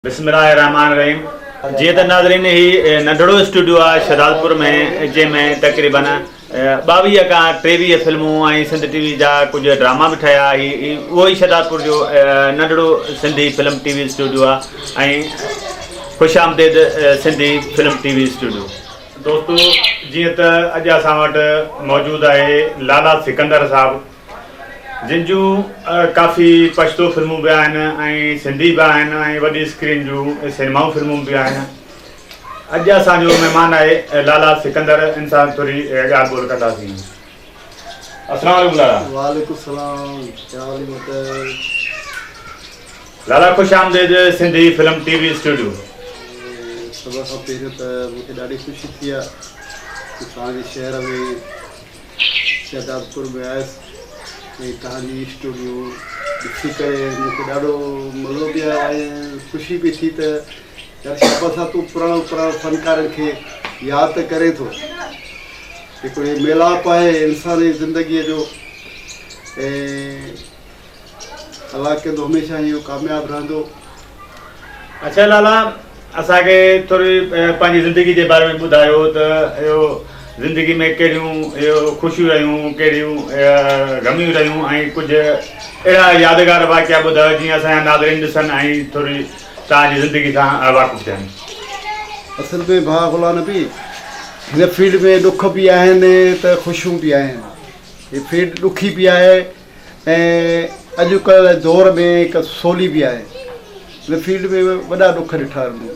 بسم الله الرحمٰن الرحيم جيئن ته ناظرين هي ننڍڙو اسٽوڊيو آهي شهدادپور ۾ جنهن ۾ تقريبن 22 کان 23 فلمون ۽ سنڌ ٽي وي جا ڪجهه ڊراما به ٺهيا. هي اهو ئي شهدادپور جو ننڍڙو Sindhi film T V studio آهي ۽ خوش آمديد Sindhi film T V studio. دوستو جيئن ته اڄ اسان وٽ موجود آهي لالا سڪندر صاحب، جن جون ڪافي پشتو فلمون به آهن ۽ سنڌي به آهن ۽ وڏي اسڪرين جون سئنيمائون فلمون به آهن. اڄ اسان جو مهمان آهي لالا سڪندر، ان سان ٿوري ڳالهه ٻولهه ڪنداسين. السلام عليڪم لالا. وعليڪم السلام، ڪيا حال متر؟ لالا خوش آمديد Sindhi film T V studio. سڀ کان پهريون ته مون کي ڏاڍي خوشي ٿي آهي ته توهان جي شهر ۾ شهدادپور ۾ آيس ۽ توهان جي اسٽوڊيو ڏسي ڪري مون کي ڏاڍو مزو به آيو ۽ خوشي به ٿي ته يار شابس آ تون پراڻو پراڻو فنڪارن کي ياد ته ڪرين ٿو. هڪڙو هي ميلاپ آهي انساني زندگيء جو ۽ الله ڪندو هميشه اهو ڪامياب رهندو. اڇا لالا اسان کي ٿوري پنهنجي زندگي جي باري ۾ ٻڌايو ته اهو زندگي ۾ ڪهڙيون اهو خوشيون رهيون، ڪهڙيون غميون رهيون ۽ ڪجهه اهڙا يادگار واقعا ٻڌايو جيئن اسان جا ناظرين ڏسن ۽ ٿوري توهان جي زندگي سان واقف ٿين. اصل ۾ ڀاء غلام نبي هن فيلڊ ۾ ڏک به آهن ته خوشيون به آهن. هي فيلڊ ڏکي به آهي ۽ اڄڪلهه دور ۾ هڪ سولي به آهي. هن فيلڊ ۾ وڏا ڏک ڏٺا آهن مون.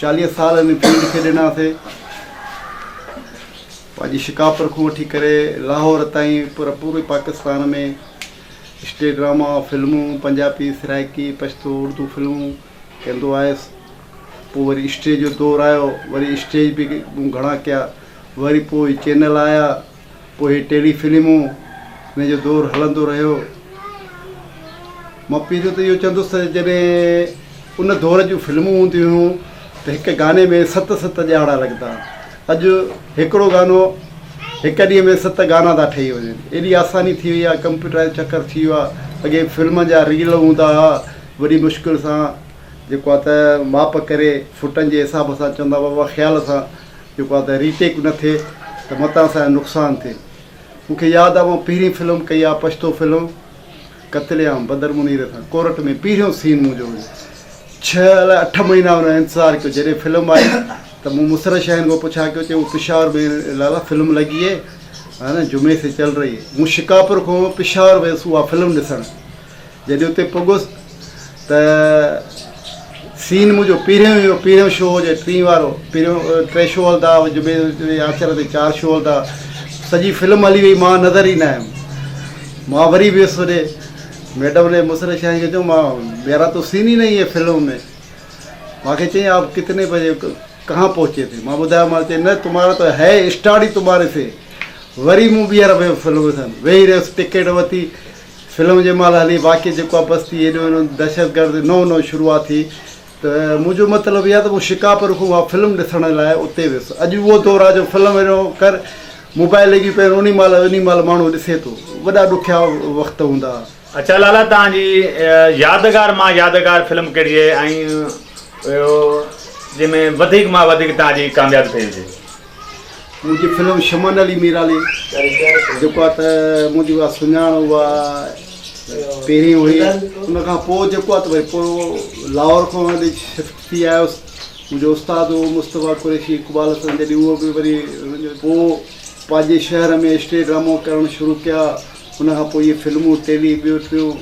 40 سال هن فيلڊ کي ڏناسي. پنهنجي شڪاپور کان وٺي ڪري لاهور تائين پر پوري پاڪستان ۾ اسٽيج ڊراما، فلمون، پنجابي، سرائيڪي، پشتو، اردو فلمون ڪندو آيس. پوء وري اسٽيج جو دور آيو، وري اسٽيج به مون گهڻا ڪيا. وري پوء هي چينل آيا، پوء هي ٽيلي فلمون، ان جو دور هلندو رهيو. مان پهريون ته اهو چوندس ته جڏهن ان دور جون فلمون هونديون هيون ته هڪ گاني ۾ ست ست ڏهاڙا لڳندا ها. اڄ هڪڙو گانو هڪ ڏينهن ۾ ست گانا ٿا ٺهي وڃن. ايڏي آساني ٿي وئي آهي، ڪمپيوٽرائز چڪر ٿي ويو آهي. اڳي فلمن جا ريل هوندا هئا، وڏي مشڪل سان جيڪو آهي ته ماپ ڪري فٽن جي حساب سان چوندا هئا بابا خيال سان جيڪو آهي ته ريٽيڪ نه ٿئي ته متان اسان جو نقصان ٿئي. مون کي ياد آهي مان پهرين فلم ڪئي آهي پشتو فلم قتل عام بدر منير سان ڪورٽ ۾ پهريون سين منهنجو هيو. ڇهه الائي اٺ مهينا هن انتظار ڪيو جڏهن فلم آئي ته مون مسرت شاهين کان پڇا ڪيو چي هو پشاور ۾ لالا فلم لڳي هي ها نه جمعي سي چل رهي هي. مون شڪاپور کان پشاور ويس اها فلم ڏسڻ. جڏهن اتي پڳس ته سين منهنجو پهريون هيو، پهريون شو هو جي ٽين وارو، پهريون ٽي شو هلندا هئا، جمعي آچر تي چار شو هلندا هئا. سڄي فلم هلي وئي مان نظر ئي نه آيم. مان وري ويس هوڏي ميڊم ڏي مسرت شاهين کي چيو مان ميرا تو سين ئي نهين هي فلم ۾. مان کي چيائين آپ ڪتني بجي ڪهان پهچي ٿي؟ مان ٻڌايو مان چيائين نه تمهارا تو هي اسٽارٽ ئي تمهاري سي. وري مون ٻيهر ويو فلم ڏسڻ ويهي رهيس ٽڪيٽ ورتي. فلم جنهن مهل هلي واقعي جيڪو آ بستي هيڏو هيڏو دهشتگرد نئون نئون شروعات ٿي ته منهنجو مطلب اها ته مون شڪاپور کان اها فلم ڏسڻ لاء اتي ويس اڄ اهو دور آ جو فلم هيڏو ڪر موبائل لڳي پيو آهن انهي مهل انهي مهل ماڻهو ڏسي ٿو وڏا ڏکيا وقت هوندا ها. اڇا لالا توهان جي يادگار مان يادگار فلم ڪهڙي آهي ۽ اهو جنهن ۾ وڌيڪ مان وڌيڪ توهان جي ڪاميابي ٿي هجي. منهنجي فلم شمن علي ميرالي جيڪو آ ته منهنجي اها سڃاڻ اها پهرين هئي ان کان پوء جيڪو آ ته وري پوء لاهور کان هيڏي شفٽ ٿي آيس منهنجو استاد هو مصطفيٰ قريشي اقبال حسن جڏهن اهو به وري پوء پنهنجي شهر ۾ اسٽيج ڊرامو ڪرڻ شروع ڪيا ان کان پوء اهي فلمون ٽيلي ٻيون ٽيون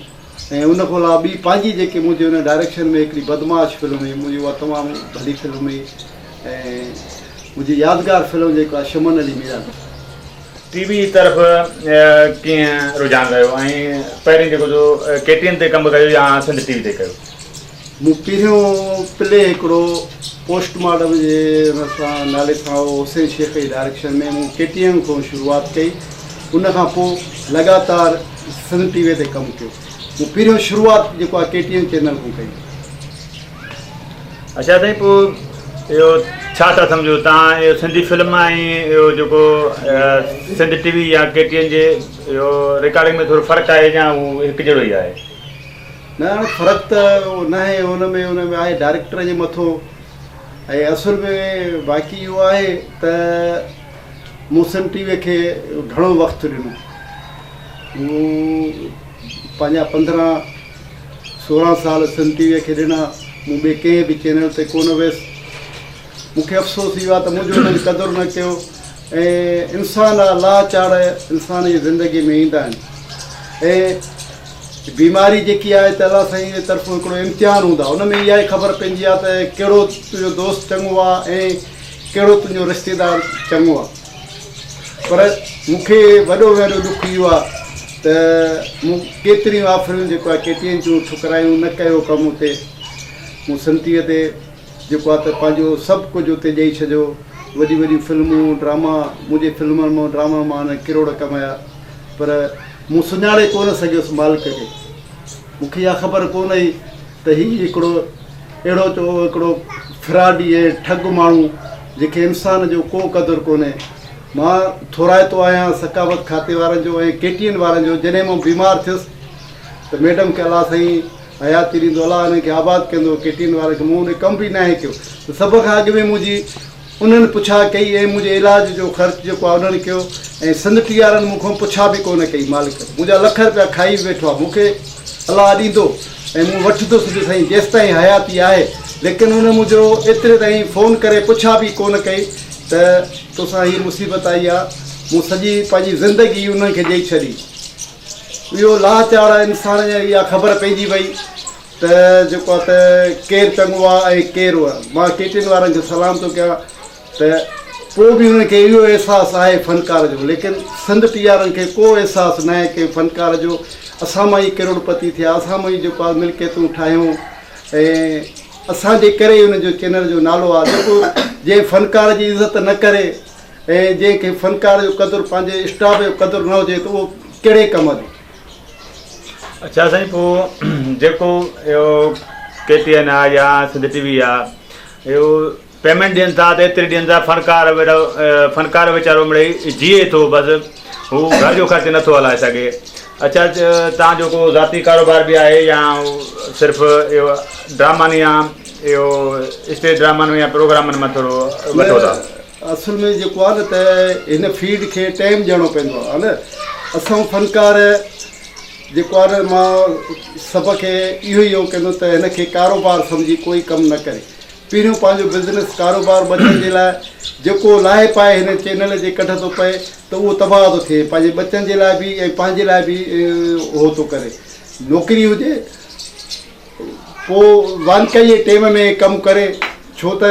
۽ ان کان علاوه ٻي پنهنجي جيڪي منهنجي ان ڊائريڪشن ۾ هڪڙي بدمعاش فلم هئي منهنجي اها تمام ڀلي فلم هئي ۽ منهنجي يادگار فلم جيڪا آهي شمن علي ميرالي. ٽي وي طرف ڪيئن رجحان رهيو ۽ پهرين جيڪو تو ڪي ٽي اين تي ڪم ڪيو يا سنڌ ٽي وي تي ڪيو؟ مون پهريون پلي هڪڙو پوسٽ مارٽم جي ان سان نالي سان هو حسين شيخ جي ڊائريڪشن ۾ مون ڪي ٽي اين کان شروعات ڪئي ان کان پوء لڳاتار سنڌ ٽي وي تي ڪم ڪيو مون پهريون شروعات جيڪو آهي ڪي ٽي اين چينل کان ڪئي. اڇا سائين پوء اهو ڇا ٿا سمجهو تان اهو سنڌي فلم ۽ اهو جيڪو سنڌ ٽي وي يا ڪي ٽي اين جي اهو رڪارڊنگ ۾ ٿورو فرق آهي يا هو هڪ جهڙو ئي آهي؟ نه هاڻي فرق ته ناهي ان ۾ ان ۾ آهي ڊائريڪٽر جي مٿو ۽ اصل ۾ باقي اهو آهي ته مون سن ٽي وي کي گهڻو وقت ڏنو مون پنهنجا 15 16 سال سن ٽي وي کي ڏنا مون ٻئي ڪنهن به چينل تي ڪونه ويس مون کي افسوس اهو آهي ته منهنجو انهن قدر نه ڪيو ۽ انسان آ لاهه چاڙهه انسان جي زندگي ۾ ايندا آهن ۽ بيماري جيڪي آهي ته الله سائين جي طرفون هڪڙو امتحان هوندو آهي ان ۾ اها ئي خبر پوندي آهي ته ڪهڙو تنهنجو دوست چڱو آهي ۽ ڪهڙو تنهنجو رشتيدار چڱو آهي پر مون کي وڏو وڏو ڏک اهو آهي ته مون ڪيتريون آفريون جيڪو آهي ڪي ٽي اين جون ٺڪرايون نه ڪيو ڪم اتي مون سنتيء تي جيڪو آ ته پنهنجو سڀ ڪجهه اتي ڏئي ڇڏيو. وڏيون وڏيون فلمون، ڊراما، منهنجي فلمن مان ڊرامن مان هنن ڪروڙ ڪمايا پر مون سڃاڻي ڪونه سگهيس مالڪ کي. مون کي اها خبر ڪونه هئي ته هي هڪڙو اهڙو چئو هڪڙو فراڊي ۽ ٺڳ ماڻهو جنهن کي انسان جو ڪو قدر ڪونهي. مان ٿورائتو آهيان ثقافت کاتي وارن جو ۽ ڪي ٽي اين وارن جو جڏهن مان بيمار ٿيس ته ميڊم کي الله سائين حياتي ڏيندو الله انهن کي آباد ڪندو ڪي ٽي اين وارن کي مون ان ڪم به ناهي ڪيو ته سڀ کان اڳ ۾ منهنجي انهن پڇا ڪئي ۽ منهنجي علاج جو خرچ جيڪو آهي انهن ڪيو ۽ سنڌ ٽي وارن مون کان پڇا به ڪونه ڪئي مالڪ منهنجا لک رپيا کائي به ويٺو آهي مون کي الله ڏيندو ۽ مون وٺندس به سائين جيستائين حياتي آهي ليڪن ان منهنجو ايتري تائين فون ڪري پڇا به ڪونه ڪئي ته توسان هي مصيبت آئي آهي مون سڄي پنهنجي زندگي انهن کي ڏئي ڇڏي. اهو لاهه چاڙهه انسان جي اها خبر پئجي وئي ته جيڪو آهي ته ڪير چڱو آهي ۽ ڪير اهو مان ڪي ٽي اين وارن کي سلام ٿو ڪيان ته پوء به انهن کي اهو احساس آهي فنڪار جو ليڪن سنڌ ٽي آرن کي ڪو احساس نه آهي ڪنهن فنڪار جو اسان مان ئي ڪروڙ پتي ٿيا اسان مان ئي جيڪو آهي ملڪيتون ٺاهيون ۽ اسان جي ڪري ئي انهن جو چينل جو نالو آهي جيڪو جنهن فنڪار جي عزت نه ڪري ۽ جنهن کي فنڪار جو قدر پنهنجي اسٽاف جو قدر نه هجي ته اهو ڪهڙي ڪم جو. اڇا سائين پوء جيڪو اهو ڪي ٽي اين آ يا سنڌ ٽي وي آ اهو پيمينٽ ڏين ٿا ته ايتري ڏين ٿا فنڪار فنڪار ويچارو مڙئي جيئي ٿو بس هو گهر جو خرچ نٿو هلائي سگهي اڇا توهان جو ڪو ذاتي ڪاروبار به آهي يا صرف اهو ڊرامن يا اهو اسٽيج ڊرامن يا پروگرامن مان ٿورو وٺو ٿا. اصل ۾ جيڪو آهي نه ته هن فيلڊ کي ٽائيم ڏيڻو پوندو آهي نه اسان فنڪار جيڪو آهي نه مان سڀ کي اهو ئي اهو ڪندو ته هن کي ڪاروبار سمجهي ڪوئي ڪم نه ڪري پهريون پنهنجو بزنس ڪاروبار ٻچن جي لاء جيڪو لاهي پائي هن چينل جي ڪڍ ٿو پئي ته اهو تباهه ٿو ٿئي پنهنجي ٻچن جي لاء به ۽ پنهنجي لاء به اهو ٿو ڪري نوڪري هجي پوء وانڪائي جي ٽيم ۾ ڪم ڪري ڇو ته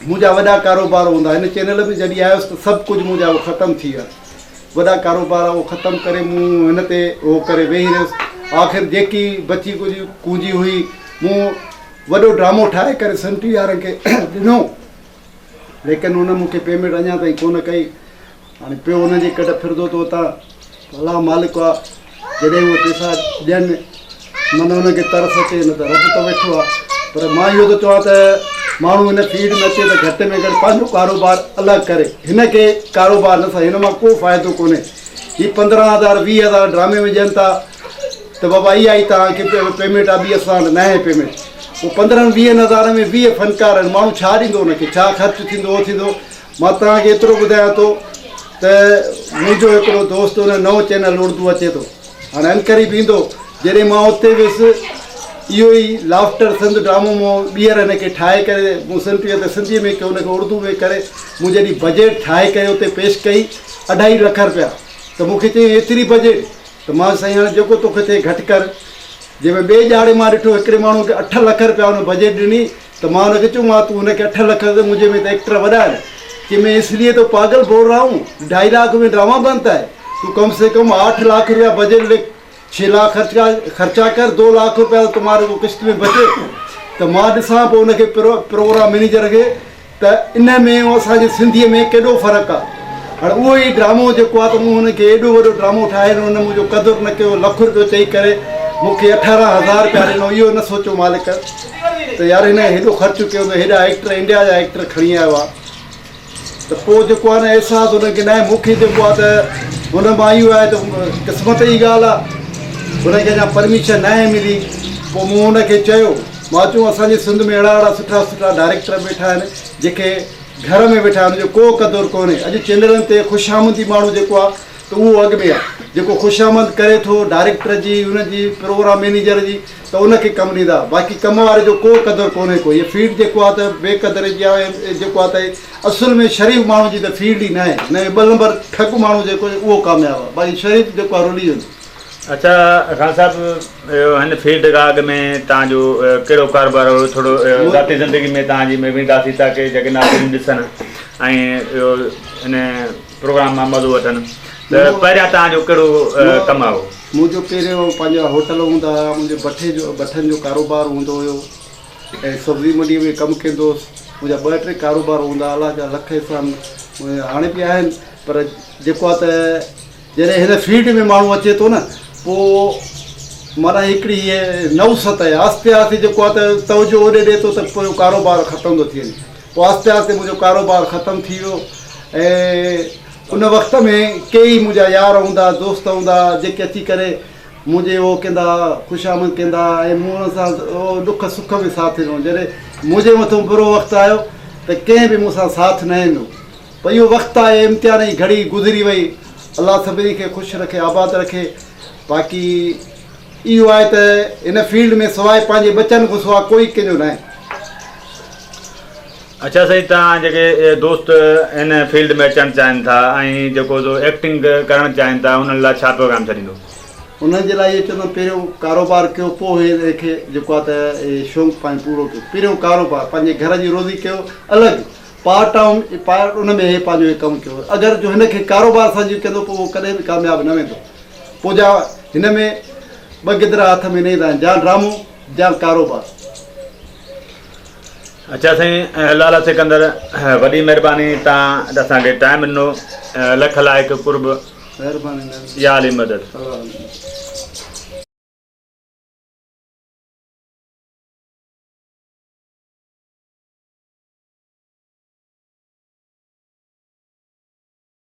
منهنجا وڏا ڪاروبار هوندا هن چينل ۾ جڏهن آيس ته سڀ ڪجهه منهنجا اهو ختم ٿي ويا وڏا ڪاروبار اهو ختم ڪري مون هن تي اهو ڪري ويهي رهيس آخر جيڪي بچي ڪجهه ڪونجي هئي مون وڏو ڊرامو ٺاهي ڪري سنٽي وارن کي ڏنو ليڪن ان مون کي پيمينٽ اڃا تائين ڪونه ڪئي هاڻي پيو انهن جي ڪڍ ڦرندو ٿو وتان. الله مالڪ آ، جڏهن اهي پئسا ڏين من انهن کي ترس اچي نه ته رب ته ويٺو آ. پر مان اهو ٿو چوان ته ماڻهو هن فيلڊ ۾ اچي ته گهٽ ۾ گهٽ پنهنجو ڪاروبار الڳ ڪري. هن کي ڪاروبار نه سان هن مان ڪو فائدو ڪونهي. هي 15 هزار 20 هزار ڊرامي ۾ ڏين ٿا ته بابا اها ئي توهان کي پيمينٽ آ ٻي اسان وٽ ناهي پيمينٽ. پوء 15 ويهن هزارن ۾ 20 فنڪار آهن ماڻهو ڇا ڏيندو ان کي ڇا خرچ ٿيندو اهو ٿيندو. مان توهان کي ايترو ٻڌايان ٿو ته منهنجو هڪڙو دوست ان نئون چينل اردو اچي ٿو هاڻي عنقريب ايندو جڏهن مان اتي ويس اهو ئي لافٽر سنڌ ڊرامو مون ٻيهر هن کي ٺاهي ڪري مون سنڌي ته سنڌي ۾ ڪيو ان کي اردو ۾ ڪري مون جڏهن بجيٽ ٺاهي ڪري اتي پيش ڪئي اڍائي لک رپيا ته مون کي چيائين ايتري بجيٽ ته مان سائين هاڻي جيڪو توکي ٿئي گهٽ ڪر جنهن ۾ ٻئي ڏهاڙي مان ڏٺو هڪڙي ماڻهو کي 8 لک رپيا ان بجيٽ ڏني ته مان ان کي چيو مان تون هن کي 8 لک the منهنجي ۾ ته ايڪٽر وڏا آهن چي مين اس ليي تو پاگل بول رها هون ڍائي لاک ۾ ڊراما بنتا هي تو ڪم سي ڪم 8 لاک روپيا بجيٽ لک 6 لاک خرچا ڪر 2 لاک روپيا تمهاري کو قسط ۾ بچي ته مان ڏسان پوء ان کي پروگرام مينيجر کي ته ان ۾ ۽ اسان جي سنڌيء ۾ ڪيڏو فرق آ. هاڻ اهو ئي ڊرامو جيڪو آ ته مون هن کي ايڏو وڏو ڊرامو ٺاهي ڏنو هن منهنجو قدر نه ڪيو لک روپيو چئي ڪري مون کي 18 هزار روپيا ڏنو اهو نه سوچيو مالڪ ته يار هن هيڏو خرچ ڪيو ته هيڏا ايڪٽر انڊيا جا ايڪٽر کڻي آيو آ ته پوء جيڪو آ نه احساس هن کي ناهي مون کي جيڪو آ ته هن مان اهو آهي ته قسمت جي ڳالهه آ هن کي اڃا پرميشن ناهي ملي. پوء مون ان کي چيو، مان چيو اسان جي سنڌ ۾ اهڙا اهڙا سٺا سٺا ڊائريڪٽر ويٺا آهن جيڪي گهر ۾ ويٺا آهن ان جو ڪو قدر ڪونهي. اڄ چينلن تي خوشامندي ماڻهو جيڪو آهي ته اهو اڳ ۾ آهي جيڪو خوشامند ڪري ٿو ڊائريڪٽر جي ان جي پروگرام مئنيجر جي ته ان کي ڪم ڏيندا باقي ڪم واري جو ڪو قدر ڪونهي ڪو. هيء فيلڊ جيڪو آهي ته بي قدري جي آهي جيڪو آهي ته اصل ۾ شريف ماڻهو جي ته فيلڊ ئي ناهي. هن ۾ ٻه نمبر ٺڳ ماڻهو جيڪو اهو ڪامياب آهي باقي شريف جيڪو آهي رلي ويندو. اڇا خان صاحب اهو هن فيلڊ کان اڳ ۾ توهان جو ڪهڙو ڪاروبار هو ٿورو ذاتي زندگي ۾ توهان جي ۾ وينداسين تاڪه جيڪي ناظرين ڏسن ۽ اهو هن پروگرام مان مزو وٺن ته پهريان توهان جو ڪهڙو ڪم هو؟ منهنجو پهريون پنهنجا هوٽل هوندا هيا منهنجي بٺي جو بٺن جو ڪاروبار هوندو هيو ۽ سبزي منڊي ۾ ڪم ڪندو هوس منهنجا ٻه ٽي ڪاروبار هوندا الله جا لک احسان هاڻي به آهن پر جيڪو آهي ته جڏهن هن فيلڊ ۾ ماڻهو اچي ٿو نه پوء معنيٰ هڪڙي هيء نحوست آهي آهستي آهستي جيڪو آهي ته توجه اوڏي ڏي ٿو ته پوء ڪاروبار ختم ٿو ٿي وڃي پوء آهستي آهستي منهنجو ڪاروبار ختم ٿي ويو ۽ ان وقت ۾ ڪيئي منهنجا يار هوندا دوست هوندا جيڪي اچي ڪري منهنجي اهو ڪندا خوشامد ڪندا ۽ مون انهن سان اهو ڏک سک ۾ ساٿ ڏنو جڏهن منهنجي مٿو برو وقت آيو ته ڪنهن به مون سان ساٿ نه ڏنو پر اهو وقت آهي امتحان جي گهڙي گذري وئي الله سڀني کي خوش رکي آباد رکي باقي اهو آهي ته هن فيلڊ ۾ سواء پنهنجي ٻچن کان سواء ڪوئي ڪنهن جو ناهي. اڇا سائين توهان جيڪي دوست هن فيلڊ ۾ اچڻ چاهين ٿا ۽ جيڪو سو ايڪٽنگ ڪرڻ چاهين ٿا انهن لاء ڇا پيغام ڇڏيندو؟ انهن جي لاء اهو چوندم پهريون ڪاروبار ڪيو پوء هن کي جيڪو آهي ته شونق پنهنجو پورو ڪيو پهريون ڪاروبار پنهنجي گهر جي روزي ڪيو الڳ پارٽ ٽائم پارٽ ان ۾ هي پنهنجو هي ڪم ڪيو اگر جو هن کي ڪاروبار سان جي ڪندو پوء اهو ڪڏهن به ڪامياب نه ويندو پوء جا هن ۾ ٻه گدرا هٿ ۾ نه ايندا آهن جا ڊرامو جا ڪاروبار. اڇا سائين لالا سڪندر وڏي مهرباني تان اسان کي ٽائيم ڏنو لک لائق قرب مهرباني يا علي مدد. الله علي مدد.